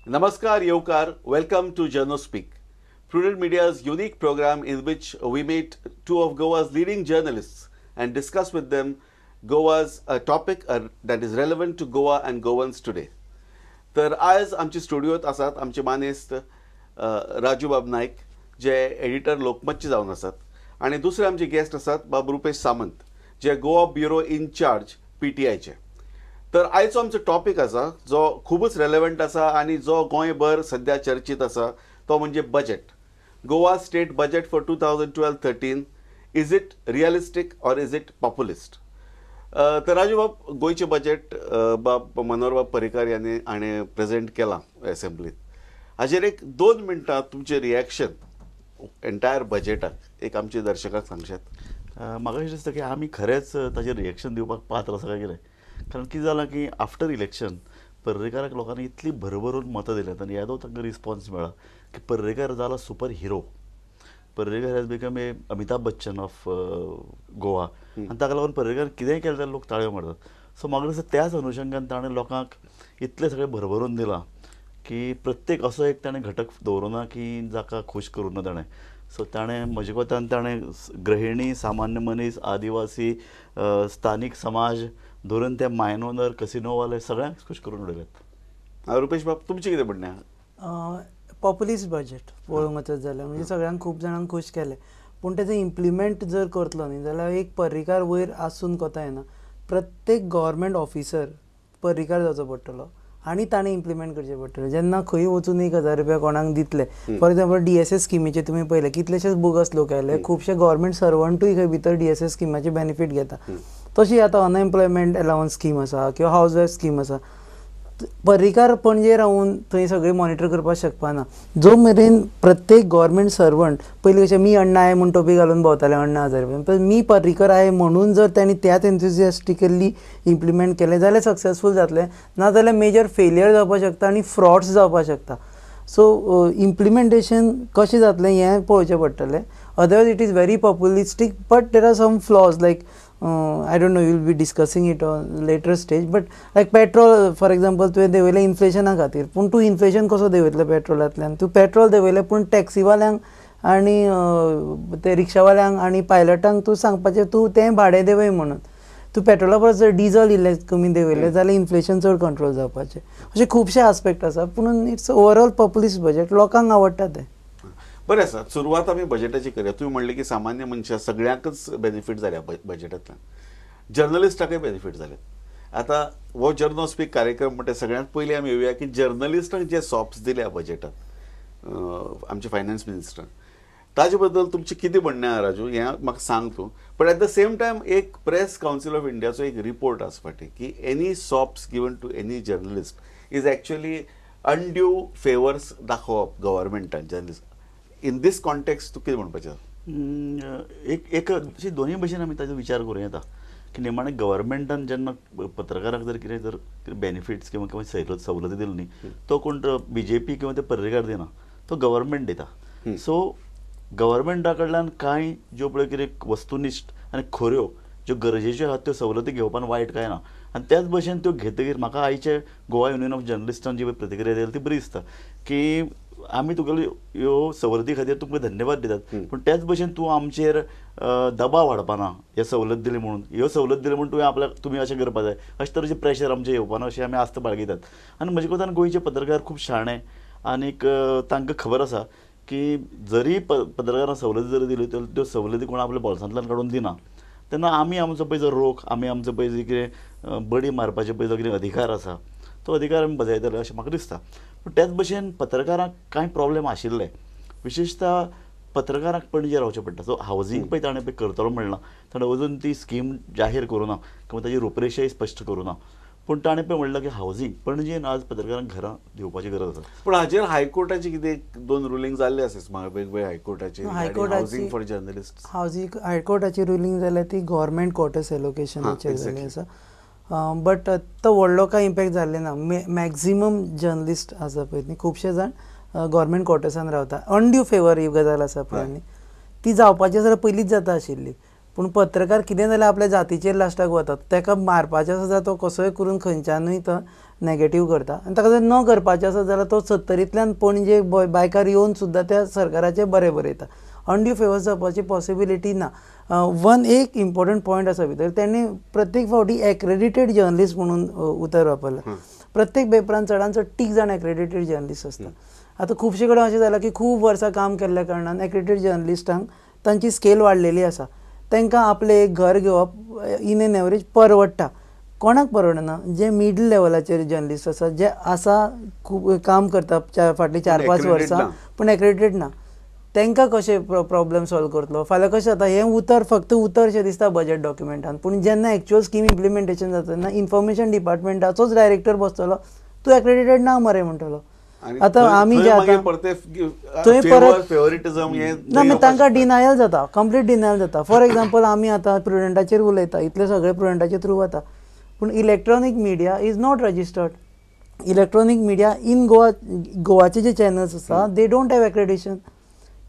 Namaskar, Yevkar. Welcome to Journo Speak, Prudent Media's unique program in which we meet two of Goa's leading journalists and discuss with them Goa's a topic that is relevant to Goa and Goans today. तर आयज आमचे स्टुडियोत आसात आमचे मानेस्त राजूबाब नायक, जे editor लोकमतचे जावन आसात, आनी दुसरे आमचे गेस्ट आसात बाब रुपेश सामंत, जे गोवा ब्युरो इनचार्ज पीटीआयचे. तर आयचो आमचो टॉपीक आसा जो खुबूच रेलेवंट आसा आनी जो गोंयभर सद्या चर्चीत आसा, तो म्हणजे budget. Goa state budget for 2012-13, is it realistic or is it populist? तर राजू बाब, गोंयचें बजेट बाब मनोहरबाब पर्रीकार यांनी हाणें प्रेजेंट केलां एसेंब्लीत. हाजेर एक 2 मिनटां तुमचें रिएक्शन एंटायर बजेटाक एक आमच्या दर्शकांक सांगशात? म्हाका अशें दिसता की आमी खरेंच ताजेर रिएक्शन दिवपाक पात्र आसा काय कितें, कारण कितें जालां की आफ्टर इलेक्शन पर्रीकाराक लोकांनी इतली भरभरून मतां दिल्यात आनी येदो तांकां रिस्पॉन्स मेळ्ळा की पर्रीकार जाला super hero. Parrikar has become a Amitabh Bachchan of Goa आनी ताका लागून पर्रीकार कितेंय केलें जाल्यार लोक ताळयो मारतात. सो म्हाका दिसता त्याच अनुशंगान ताणें लोकांक इतलें सगळें भरभरून दिलां की प्रत्येक असो एक ताणें घटक दवरूना की जाका खूश करूं ना ताणें. सो ताणें म्हज्या कोतान ताणें गृहिणी, सामान्य मनीस, आदिवासी, स्थानीक समाज धरून ते मायन ओनर, कसिनोवाले सगळ्यांक खूश करून उडयल्यात. रुपेश बाब, तुमचें कितें म्हणणें आहा? पॉप्युलिस्ट बजेट पळोवंक वचत जाल्यार म्हणजे सगळ्यांक खूब जाणांक खूश केलें, पूण तेजें इम्प्लिमेंट जर करतलो न्ही जाल्यार एक पर्रीकार वयर आसून कोता येना. प्रत्येक गव्हर्मेंट ऑफिसर पर्रीकार जावचो पडटलो आनी ताणें इम्प्लिमेंट करचें पडटलें. जेन्ना खंय वचून 1000 रुपया कोणाक दितले, फॉर एग्जाम्पल DSS स्किमीचेर तुमी पळयलें कितलेशेच बोगस लोक आयले, खुबशे गव्हर्मेंट सर्वंटूय खंय भितर DSS स्किमाचे बेनिफीट घेता. तशी आतां अनएम्प्लॉयमेंट एलावन्स स्कीम आसा किंवा हावज वायफ स्कीम आसा. पर्रीकार पणजे रावून थंय सगळें मॉनिटर करपाक शकपाना. जो मेरेन प्रत्येक गव्हर्मेंट सर्वंट, पयलीं कशें मी अण्णा आहे म्हूण टोपी घालून भोंवताले अण्णा हजारे, पण मी पर्रीकर आहे म्हणून जर तांणी त्याच एन्थुजियास्टिकली इम्प्लिमेंट केलें जाल्यार सक्सेसफूल जातलें, ना जाल्यार मेजर फेलियर जावपाक शकता आनी फ्रॉड्स जावपाक शकता. सो इम्प्लिमेंटेशन कशें जातलें हें पळोवचें पडटलें. Otherwise it is very populistic, but there are some flaws like I don't know, you will be discussing it on later stage, but like petrol for example तुवें देंवयलें इन्फ्लेशना खातीर, पूण तूं इन्फ्लेशन कसो देंवयतलो पेट्रोलांतल्यान? तूं पेट्रोल देंवयलें पूण टॅक्सीवाल्यांक आनी ते रिक्षावाल्यांक आनी पायलटांक तूं सांगपाचें तूं तें भाडें देंवय म्हणून. तूं पेट्रोला परस जर डिजल इल्लें कमी देंवयलें जाल्यार इन्फ्लेशन चड कंट्रोल जावपाचें. अशे खुबशे आस्पेक्ट आसा, पूण it's overall populist budget, लोकांक आवडटा तें. बरें आसा, सुरवात आमी बजेटाची करया. तुवें म्हणलें की सामान्य मनशां सगळ्यांकच बेनिफीट जाल्या बजेटांतल्यान, जर्नलिस्टाकय बेनिफीट जाले. आतां हो जर्नो स्पीक कार्यक्रम म्हणटा सगळ्यांत पयलीं आमी येवया की जर्नलिस्टांक जे सॉप्स दिल्या बजेटात आमचे फायनान्स मिनिस्टरान, ताजे बद्दल तुमचें कितें म्हणणें आहा राजू, हें म्हाका सांग तूं. But at the same time एक प्रेस कावन्सील ऑफ इंडियाचो एक रिपोर्ट आसा फाटीं की any sops given to any journalist is actually undue favours दाखोवप गव्हर्मेंटान जर्नलिस्ट. इन these context तूं कितें म्हणपाचें? एक एक अशी दोनूय भशेन आमी ताजो विचार करूं येता की निमाणें गव्हर्मेंटान जेन्ना पत्रकाराक जर कितें जर बेनिफिट्स किंवा किंवा सवलती दिली न्ही, तो कोण बीजेपी किंवा ते पर्रीकार दिना, तो गव्हर्मेंट दिता. सो गव्हर्मेंटा कडल्यान कांय ज्यो पळय कितें वस्तुनिश्ठ आनी खऱ्यो ज्यो गरजेच्यो आसात त्यो सवलती घेवपान वायट कांय ना. आनी त्याच भशेन त्यो घेतकीर म्हाका आयचे गोवा युनियन ऑफ जर्नलिस्टान जी प्रतिक्रिया दिली ती बरी दिसता की आमी तुगेले ह्यो सवलती खातीर तुमकां धन्यवाद दितात, पूण त्याच भशेन तूं आमचेर दबाव हाडपाना ह्यो सवलत दिली म्हणून, ह्यो सवलत दिली म्हणून तुवें आपल्याक तुमी अशें करपा जाय अशे तरेचें प्रेशर आमचेर येवपाना अशें आमी आस्त बाळगितात. आनी म्हजे कोतान गोंयचे पत्रकार खूब शाणे आनीक तांकां खबर आसा की जरी पत्रकारांक सवलती जरी दिल्यो तर त्यो सवलती कोण आपल्या बोल्सांतल्यान काडून दिना. तेन्ना आमी आमचो पळय जो रोख, आमी आमचो पळय जे कितें बडी मारपाचें पळय जो कितें अधिकार आसा तो अधिकार आमी बजायतले अशें म्हाका दिसता. पूण त्याच भशेन पत्रकारांक कांय प्रॉब्लेम आशिल्ले, विशेशतः पत्रकारांक पणजे रावचें पडटा. सो हावजींग पळय ताणें पळय करतलो म्हणलां, ताणें अजून ती स्कीम जाहीर करूं ना किंवा ताजी रुपरेशाय स्पश्ट करूं ना, पूण ताणें पळय म्हणलां की हावजींग पणजेन आज पत्रकारांक घरां दिवपाची गरज आसा. पूण हाजेर हायकोर्टाची कितें 2 रुलींग जाल्ली आसा वेगवेगळ्या हायकोर्टाची हावजींग फॉर जर्नलिस्ट, हावजींग हायकोर्टाची रुलींग जाल्या ती गव्हर्मेंट क्वॉर्टर्स एलोकेशनाचेर जाल्ली आसा, बट तो व्हडलो कांय इम्पॅक्ट जाल्ले ना. मॅक्झिमम जर्नलिस्ट आसा पळय न्ही, खुबशे जाण गव्हर्मेंट क्वॉर्टर्सान रावता. अनड्यू फेवर ही गजाल आसा पळय न्ही, ती जावपाची जाल्यार पयलींच जाता आशिल्ली, पूण पत्रकार कितें जाल्यार आपल्या जातीचेर लास्टाक वतात, ताका मारपाचें आसा जाल्यार तो कसोय करून खंयच्यानूय तो नेगेटीव करता आनी ताका जर न करपाचें आसा जाल्यार तो सत्तरींतल्यान पणजे बायकार येवन सुद्दां त्या सरकाराचेर बरें बरयता. अनड्यू फेवर जावपाची पॉसिबिलिटी ना. वन एक इम्पॉर्टंट पॉयंट आसा भितर, तेणी प्रत्येक फावटी एक्रेडिटेड जर्नलिस्ट म्हणून उतर वापरलां. प्रत्येक पेपरान चडान चड 3 जाण एक्रेडिटेड जर्नलिस्ट आसता. आतां खुबशे कडेन अशें जालां की खूब वर्सां काम केल्ल्या कारणान एक्रेडिटेड जर्नलिस्टांक तांची स्केल वाडलेली आसा, तांकां आपलें एक घर घेवप इन एन एवरेज परवडटा. कोणाक परवडना, जे मिडल लेवलाचेर जर्नलिस्ट आसा, जे आसा खूब काम करता फाटलीं 4-5 वर्सां पूण एक्रेडिटेड ना, तांकां कशें प्रॉब्लम सॉल्व करतलो? फाल्यां कशें जाता, हें उतर फक्त उतरशें दिसता बजेट डॉक्युमेंटान, पूण जेन्ना एक्चुअल स्कीम इम्प्लिमेंटेशन जाता तेन्ना इन्फॉर्मेशन डिपार्टमेंटाचोच डायरेक्टर बसतलो, तूं एक्रेडिटेड ना मरे म्हणटलो. आतां आमी जे आतां थंय परत फेवरेटिझम ना, मागीर तांकां डिनायल जाता, कंप्लीट डिनायल जाता. फॉर एग्जाम्पल आमी आतां प्रुडंटाचेर उलयता, इतले सगळे प्रुडंटाचे थ्रू वता, पूण electronic media is not registered. Electronic media in Goa, गोवाचे जे चॅनल्स आसा they don't have accreditation.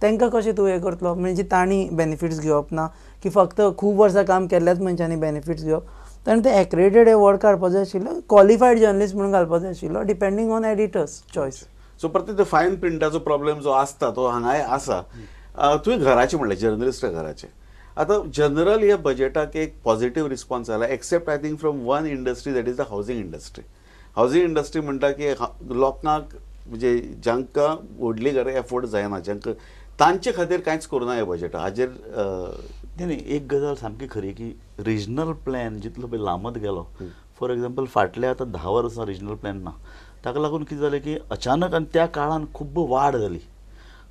तांकां कशें तूं हें करतलो? म्हणजे तांणी बेनिफिट्स घेवप ना की फक्त खूब वर्सां काम केल्ल्याच मनशांनी बेनिफिट्स घेवप. ताणें ते एक्रेडिटेड हे वर्ड काडपाक जाय आशिल्लो, क्वॉलिफायड जर्नलिस्ट म्हणून घालपाक जाय आशिल्लो, depending on editors choice. So परत ते फायन प्रिंटाचो प्रॉब्लेम जो आसता तो हांगाय आसा. तुवें घराचें म्हणलें, जर्नलिस्ट घराचें. आतां जनरल ह्या बजेटाक एक पॉझिटीव रिस्पॉन्स आयला, except I think from one industry, that is the housing industry. Housing industry म्हणटा की लोकांक म्हणजे जांकां व्हडलीं घरां एफोर्ड जायना, जांकां तांचे खातीर कांयच करूना ह्या बजेटा हाजेर. न्ही, एक गजाल सामकी खरी की रिजनल प्लॅन जितलो पळय लांबत गेलो, फॉर एग्जाम्पल फाटले आतां 10 वर्सां रिजनल प्लॅन ना, ताका लागून कितें जालें की अचानक आनी त्या काळान खूब वाड जाली.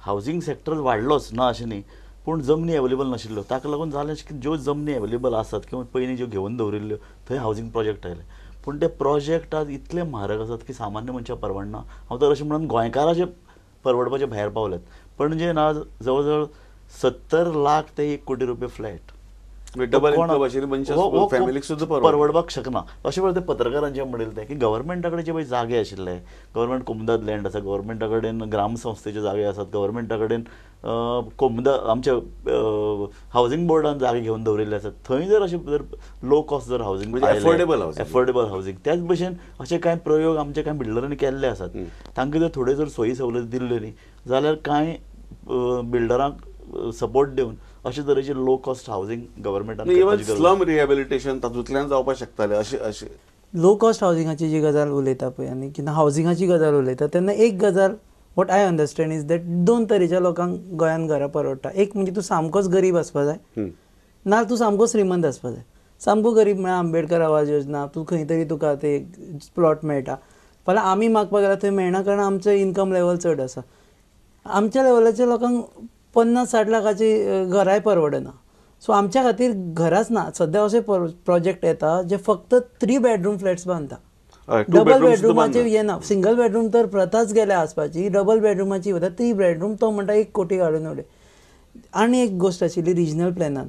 हावजींग सेक्टर वाडलोच ना अशें न्ही, पूण जमनी अवेलेबल नाशिल्ल्यो. ताका लागून जालें अशें की ज्यो जमनी अवेलेबल आसात किंवा पयलीं ज्यो घेवन दवरिल्ल्यो थंय हावजींग प्रोजेक्ट आयले, पूण ते प्रोजेक्ट आज इतले म्हारग आसात की सामान्य मनशाक परवडना. हांव तर अशें म्हणून गोंयकाराचे परवडपाचे भायर पावल्यात. पणजे आज जवळ जवळ 70 लाख ते 1 कोटी रुपये फ्लॅट, डबल फॅमिलीक सुद्दां परवडपाक शकना. अशें वेळार ते पत्रकारांचें म्हणिल्लें तें की गव्हर्मेंटा कडेन जे पळय जागे आशिल्ले, गव्हर्मेंट कोमुनिदाद लँड आसा, गव्हर्मेंटा कडेन ग्रामसंस्थेचे जागे आसात, गव्हर्मेंटा कडेन कोमुनिदाद आमच्या हावजींग बोर्डान जागे घेवन दवरिल्ले आसात, थंय जर अशें जर लो कॉस्ट जर हावजींग, एफोर्डेबल हावजींग, त्याच भशेन अशे कांय प्रयोग आमचे कांय बिल्डरांनी केल्ले आसात. तांकां जर थोड्यो जर सोयी सवलती दिल्ल्यो न्ही जाल्यार कांय बिल्डरांक सपोर्ट दिवन अशे तरेचे लो कॉस्ट हावजींग गव्हर्मेंटान, इवन स्लम रिहॅबिलिटेशन तातूंतल्यान जावपाक शकतालें. अशें अशें लो कॉस्ट हावजिंगाची जी गजाल उलयता पळय आनी कितें हावजिंगाची गजाल उलयता तेन्ना एक गजाल what I understand is that 2 तरेच्या लोकांक गोंयांत घरां परवडटा. एक म्हणजे तूं सामकोच गरीब आसपा जाय, ना तूं सामको श्रीमंत आसपा जाय. सामको गरीब म्हळ्यार आंबेडकर आवास योजना, तूं खंय तरी तुका ते प्लॉट मेळटा. फाल्यां आमी मागपाक गेल्यार थंय मेळना, कारण आमचें इनकम लेवल चड आसा. आमच्या लेवलाच्या लोकांक 50-60 लाखाची घरांय परवडना. सो आमच्या खातीर घरांच ना. सद्या अशे प्रोजेक्ट येता जे फक्त 3 बेडरूम फ्लॅट्स बांदता, डबल बेडरुमाची येना. सिंगल बेडरूम तर प्रथाच गेल्या आसपाची, डबल बेडरुमाची वता. 3 बेडरूम तो म्हणटा 1 कोटी काडून उडय. आनी एक गोश्ट आशिल्ली रिजनल प्लॅनान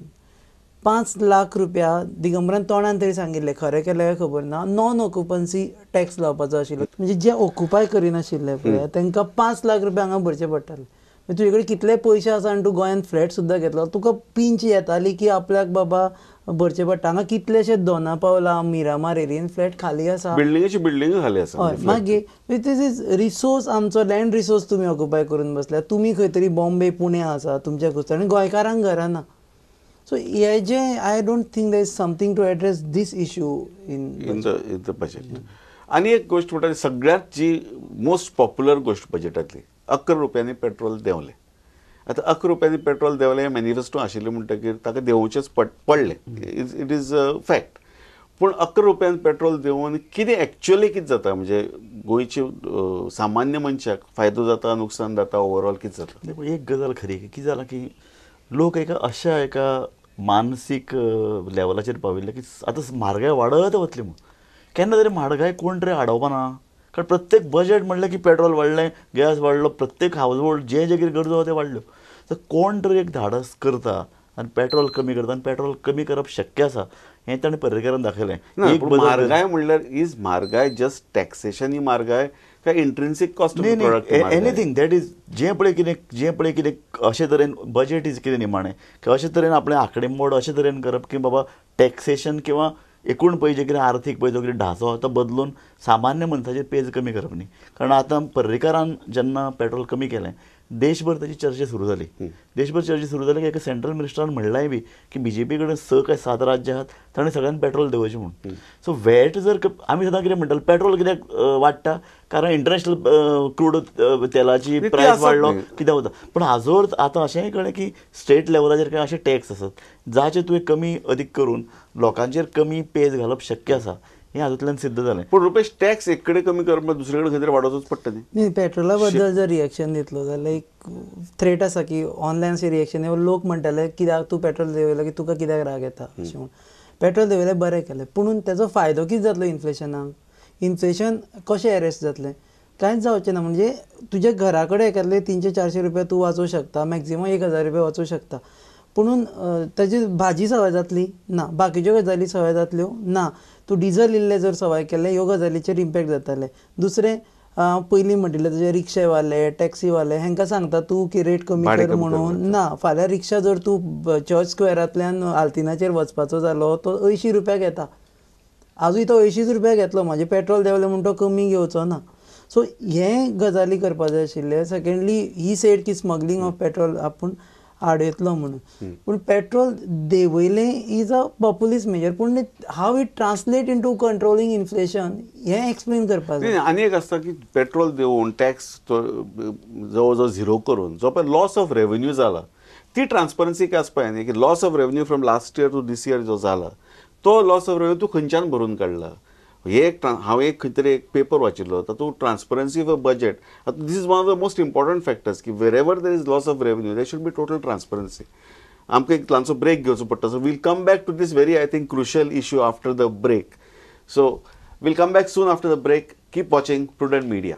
5 लाख रुपया दिगंबरान तोंडान तरी सांगिल्लें, खरें केलें खबर ना, नॉन ऑक्युपन्सी टॅक्स लावपाचो आशिल्लो. म्हणजे जे ऑक्युपाय करिनाशिल्ले पळय तांकां 5 लाख रुपया हांगा भरचे पडटाले. तुजे कडेन कितले पयशे आसा आनी तूं गोंयांत फ्लॅट सुद्दां घेतलो, तुका पिंच येताली की आपल्याक बाबा भरचे पडटा. हांगा कितलेशे दोना पावला, मिरामार एरियेन फ्लॅट खाली आसा, बिल्डिंगेची बिल्डिंग खाली आसा. हय, मागीर this is resource, आमचो लँड रिसोर्स तुमी ऑक्युपाय करून बसल्या. तुमी खंय तरी बॉम्बे पुणे आसा तुमच्या कुस्तार आनी गोंयकारांक घरां ना. सो हे जे I don't think there is something to address this issue in the budget. आनी एक गोश्ट म्हणटा सगळ्यात जी मोस्ट पॉप्युलर गोश्ट बजेटांतली, 11 रुपयांनी पेट्रोल देंवलें. आतां 11 रुपयांनी पेट्रोल देंवलें हें मॅनिफेस्टो आशिल्लें म्हणटकीर ताका देंवचेंच पडलें, it is a fact. पूण 11 रुपयान पेट्रोल देंवोवन कितें एक्चुअली कितें जाता, म्हणजे गोंयचे सामान्य मनशाक फायदो जाता, नुकसान जाता, ओवरऑल कितें जाता? एक गजाल खरी की कितें जालां की लोक एका अशा एका मानसीक लेवलाचेर पाविल्ले की आतां म्हारगाय वाडत वतली म्हूण. केन्ना तरी म्हारगाय कोण तरी आडोवपा ना, कारण प्रत्येक बजेट म्हणलें की पेट्रोल वाडलें, गॅस वाडलो, प्रत्येक हावज होल्ड जे जे कितें गरजो आसा ते वाडल्यो. तर कोण तरी एक धाडस करता आनी पेट्रोल कमी करता, आनी पेट्रोल कमी करप शक्य आसा हें ताणें पर्रीकरान दाखयलें. म्हारगाय म्हणल्यार is म्हारगाय जस्ट टॅक्सेशन ही म्हारगाय, काय intrinsic cost of product? Anything that is जें पळय कितें, जें पळय कितें अशे तरेन बजेट is कितें निमाणें की अशे तरेन आपलें आंकडेमोड अशे तरेन करप की बाबा टॅक्सेशन किंवा एकूण पळय जें कितें आर्थीक पळय जो कितें ढासो आहा तो बदलून सामान्य मनशाचेर पेज कमी करप न्ही. कारण आतां पर्रीकारान जेन्ना पेट्रोल कमी केलें देशभर ताची चर्चा सुरू जाली. देशभर चर्चा सुरू जाली की एका सेंट्रल मिनिस्टरान म्हणलांय बी की बीजेपी कडेन 6 काय 7 राज्य आहात ताणें सगळ्यांनी पेट्रोल देंवोवचें म्हूण. सो वॅट जर आमी सदां कितें म्हणटाले पेट्रोल कित्याक वाडटा, कारण इंटरनॅशनल क्रूड तेलाची प्रायस वाडलो कित्याक वता. पूण हाजो अर्थ आतां अशेंय कळ्ळें की स्टेट लेवलाचेर कांय अशे टॅक्स आसात जाचे तुवें कमी अदीक करून लोकांचेर कमी पेज घालप शक्य आसा, हें हातूंतल्यान सिद्ध जालें. पूण रुपेश, टॅक्स एक कडेन कमी करप दुसरे कडेन खंय तरी वाडोवचोच पडटा न्ही. पेट्रोला बद्दल जर रिएक्शन दितलो जाल्यार एक थ्रेट आसा की ऑनलायन अशें रिएक्शन लोक म्हणटाले कित्याक तूं पेट्रोल देंवयलो की तुका कित्याक राग येता अशें म्हणून. पेट्रोल देंवयलें बरें केलें, पूण तेजो फायदो कितें जातलो इन्फ्लेशनाक? इन्फ्लेशन कशें एरेस्ट जातलें? कांयच जावचें ना. म्हणजे तुज्या घरा कडेन एकादले 300-400 रुपया तूं वाचोवंक शकता, मॅक्झिमम 1000 रुपया वाचोवंक शकता, पुणून ताजी भाजी सवाय जातली ना, बाकीच्यो गजाली सवाय जातल्यो ना. तूं डिजल इल्लें जर सवाय केलें ह्यो गजालीचेर इम्पॅक्ट जातालें. दुसरें पयलीं म्हणटिल्लें तशें रिक्षेवाले टॅक्सीवाले हांकां सांगता तूं की रेट कमी कर म्हणून ना. फाल्यां रिक्षा जर तूं चर्च स्क्वेरांतल्यान आल्तिनाचेर वचपाचो जालो तो 80 रुपया घेता, आजूय तो 80 रुपया घेतलो, म्हाजें पेट्रोल देंवलें म्हूण तो कमी घेवचो ना. सो हे गजाली करपा जाय आशिल्ले. सेकेंडली he said की स्मगलिंग ऑफ पेट्रोल आपूण आडयतलो म्हणून, पूण petrol देंवयलें is a populist major, पूण how it translate into controlling inflation हें एक्सप्लेन करपाक जाय. आनी एक आसता की पेट्रोल देंवोवन टॅक्स जवळ जवळ झिरो करून जो पळय लॉस ऑफ रेवेन्यू जाला ती ट्रान्सपरन्सी काय आसपा न्ही की loss of revenue from last year to this year जो जाला तो लॉस ऑफ रेवेन्यू तूं खंयच्यान भरून काडला. हे एक हांवें एक खंय तरी एक पेपर वाचिल्लो तातूंत ट्रान्सपरन्सी ऑफ बजेट आतां this is one of the most important factors की wherever there is loss of revenue there should be total transparency. आमकां एक ल्हानसो ब्रेक घेवचो पडटा, so we'll come back to this very I think crucial issue after the break. So we'll come back soon after the break. Keep watching Prudent Media.